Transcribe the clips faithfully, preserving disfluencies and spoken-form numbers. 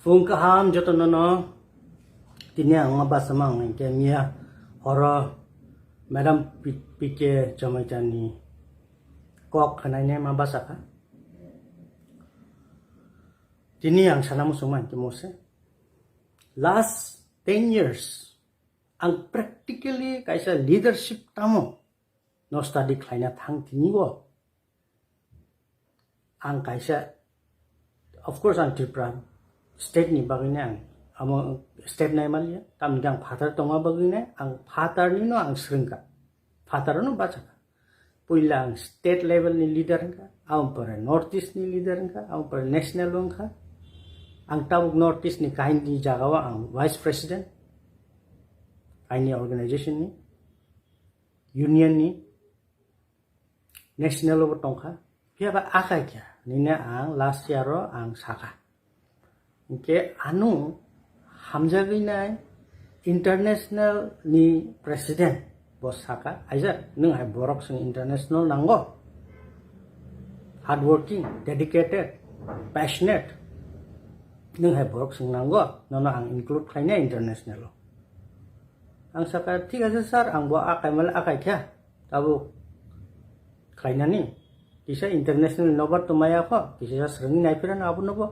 Phung kaham jotono no. Tini ang ma basa mang hingke miya horo Madam P-, P K Jamaitani kok khnaine ma basa kha. Tini ang sana muchung mang ke mose. Last ten years ang practically kaisa leadership tamo no study khlaina thang tini o. Ang kaisa, of course, ang Tripura state ni bagwi ne ang amo state nai maliya, tamni ang phatar tongma bagwi ne ang phatar ni no ang srwngkha, phatar no bachakha. Puila ang state level ni leader wngkha, ang pore North East ni leader wngkha, ang pore national wngkha. Ang tabuk North East ni kaini jaga o ang vice president, kaini organization ni, union ni, national o bo tongkha, phiya ba akai kha, nini ang last year o ang sakha. Hingke ano hamjagwi nai international ni president bo sakha, aija nwng hai borok sing international nango, hardworking, dedicated, passionate, nwng hai borok sing nango, nono ang include khlainai international o. Ang sakha, thik ase sir, ang bo akai male akai kha. Tabuk khlainani kisa international nobar to maya kho, kisa srwngni naiphirano abono bo.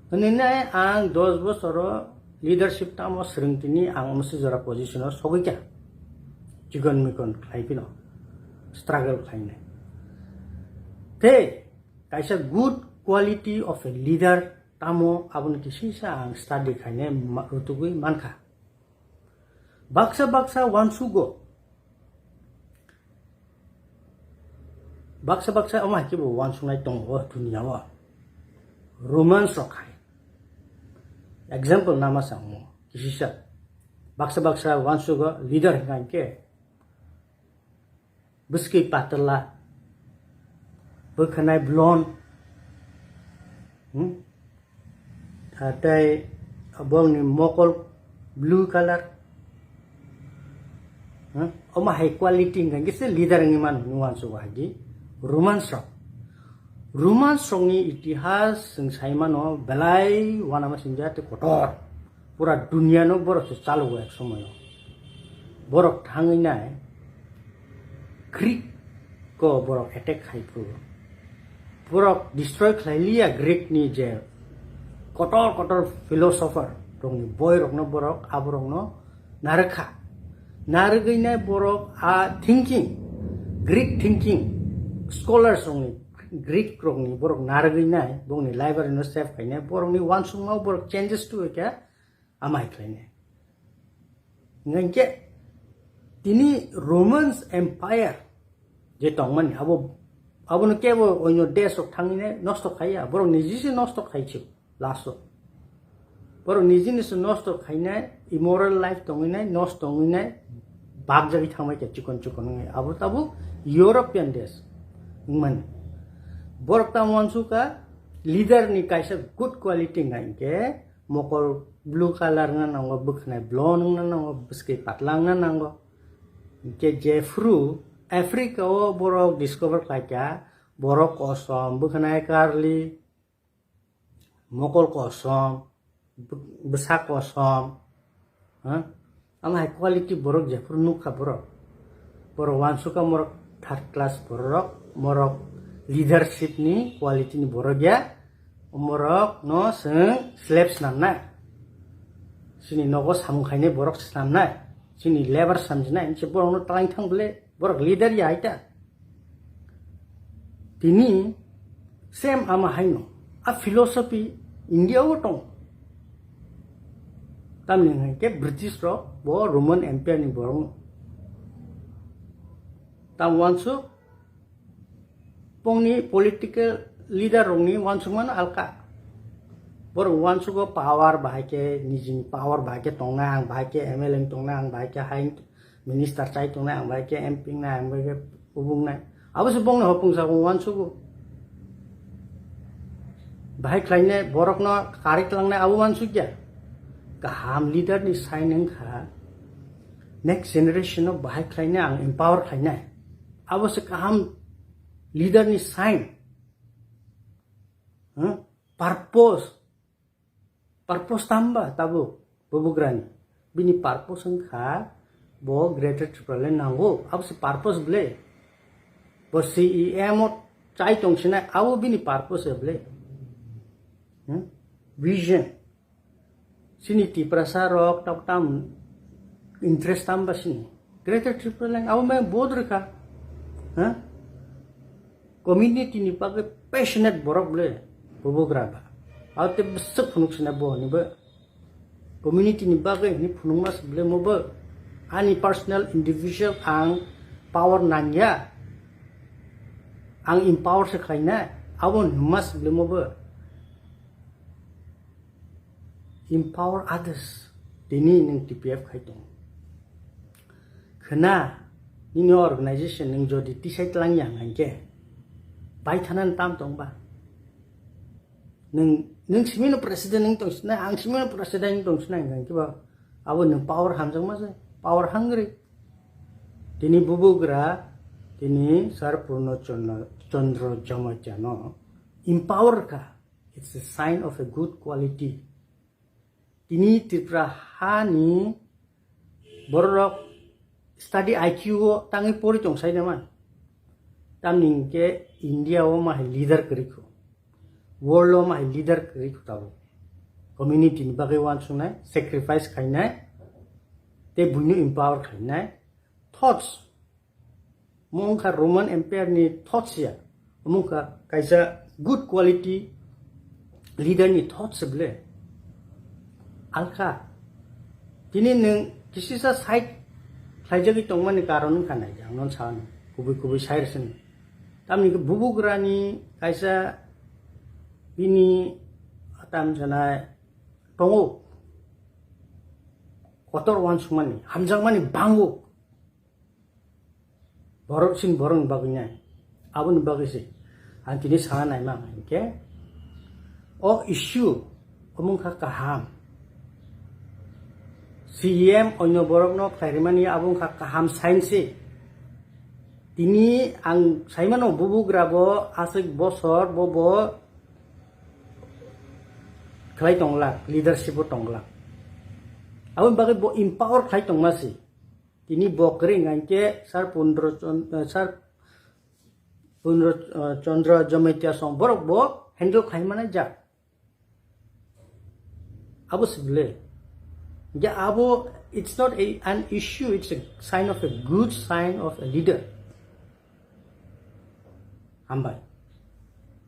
Hwnwi nai ang dos bosoro leadership tamo srwngtini ang omsi jora position o sogwi kha. Chikon mikon khlai phino struggle khlainai. Tei kaisa good quality of a leader tamo aboni kisisa ang study khainai ma-, rutugwi mankha. Baksa baksa uansugo. Baksa baksa omo hai khe bo uansuknai tongo o duniya o. Romans rok hai. Example nama sa omo. Kisisa. Baksa baksa uansugo leader hingka hingke. Bwskwi patwla, bwkhanai blonde, hmm? Ah, tei bongni mokol blue color, hmm? Omo hai quality hingka khe se leader wngwi mano hwnwi uansukgo hai di Romans rok. Romans rokni itihas chwng sai mano belai uanama singja tei kotor. Pura duniano borok se chalogo ek somoyo. Borok thangwi nai Greek ko borok attack khai phuru. Borok destroy khlai liya Greek ni je kotor kotor philosopher rokni boi rokno borok aborokno narwkha. Narwgwi nai borok a thinking, Greek thinking, scholars rokni, Greek rokni borok narwgwi nai bongni library no save khainai borokni uansukma borok changes to khe amai khlainai. Hingkhe tini Romans Empire je tongmani abo, abono kebo onyo desh rok thangwi nai nosto khaiya, borok niji se nosto khai se last o. Borok nijini se nosto khainai, immoral life tongwi nai, nosto wngwi nai, bakjagwi thangbai khe chikon chikon wngwi. Abo tabuk European desh wngmani. Borok tamo uansukha leader ni kaisa good quality hingkha hingkhe mokol blue color wngna nango, bwkhanai blonde wngna nango, bwskwi patla wngna nango. Hingkhe jephru Africa o borok discover khlaikha, borok kosom, bwkhanai karli, mokol kosom, bw-, bwsa kosom, ha? Ama hai quality borok jephru nukha borok. Borok uansukha morok third class borok, morok leadership ni quality ni borok ya, morok no chwng slave snamnai. Chini nogo samung khainai borok snamnai, chini labour samjinai, hinse borok no twlang thang bole, borok leader ya hai ta. Tini same ama haino. A philosophy India o tong. Tamni hwnkhe British rok bo Roman Empire ni borok no. Tam uansuk bongni political leader rokni uansukmano alka. Borok uansugo power bahai khe, nijini power bahai khe tongnai, ang bahai khe M L A tongnai, ang bahai khe hai minister chai tongnai, ang bahai khe M P wngnai, ang bahai khe kubungnai. Abo se bongni hopung sago uansugo. Bahai khlainai borokno kari tlangnai abo uansukya. Kaham leader ni sign wngkha next generation no bahai khlainai, ang empower khlainai. Abo se kaham leader ni sign. Hmm? Purpose. Purpose tamba tabuk bubugrani? Bini purpose wngkha bo Greater Tipraland nango. Abo se purpose ble. Bo C E M o chai tong sinai, abo bini purpose ble. Hmm? Vision. Sini Tiprasa rok tok tam interest tamba sini. Greater Tipraland abo me bod rwkha. Ha? Community ni bagwi passionate borok ble bubugra ba. Abo te bwswk phunuk sina bo ni bo. Community ni bagwi ni phunukma se ble mo bo. Ani personal individual ang power nangya. Ang empower se khlaina. Abo numa se ble mo bo. Empower others. Tini nwng T P F khai tongo. Khna, nini organization nwng jodi tisai tlang ya hwnkhe, bai thanani tam tong ba? Nwng, nwng simi no president wng tong sinai, ang simi no president wng tong sinai hwnkhe ba, abo nwng power hamjakma se, power hungry. Tini bubugra, tini Sir Purno Chandra, Chandra Jamatia no empower kha. It's a sign of a good quality. Tini Tripura hani bororok study I Q o tangwi pori tong sai naman. Tamni hwnkhe India o ma hai leader kwrwi kho. World o ma hai leader kwrwi kho tabuk. Community ni bagwi uansuknai, sacrifice khainai, tei buino empower khainai. Thoughts. Omo wngkha Roman Empire ni thoughts ya. Omo wngkha kaisa good quality leader ni thoughts se ble. Alkha. Tini nwng kisisa side khlaijagwi tongmani karon wngkha nai, ang non sano. Kubui kubui sai rwsini. Tamni hwnkhe bubugrani kaisa bini tam sanai tongo. Kotor uansukmani, hamjakmani bango. Borok sin borokni bagwi nai. Aboni bagwi se ang tini sana naima hwnkhe, o issue omo wngkha kaham. C E M onyo borokno khlairimani abo wngkha kaham sign se. Tini ang saimano bubugra bo aswk bosor bo bo khlai tonglak, leadership o tonglak. Aboni bagwi bo empower khlai tongma se. Tini bo kwrwi hwnkhe Sir Pundro Chon-, eh, Sir Pundro, eh, Chandra Jamatia song borok bo handle khai mani jak. Abo se ble. Hwnkhe abo, it's not a, an issue, it's a sign of a good sign of a leader. Hambai.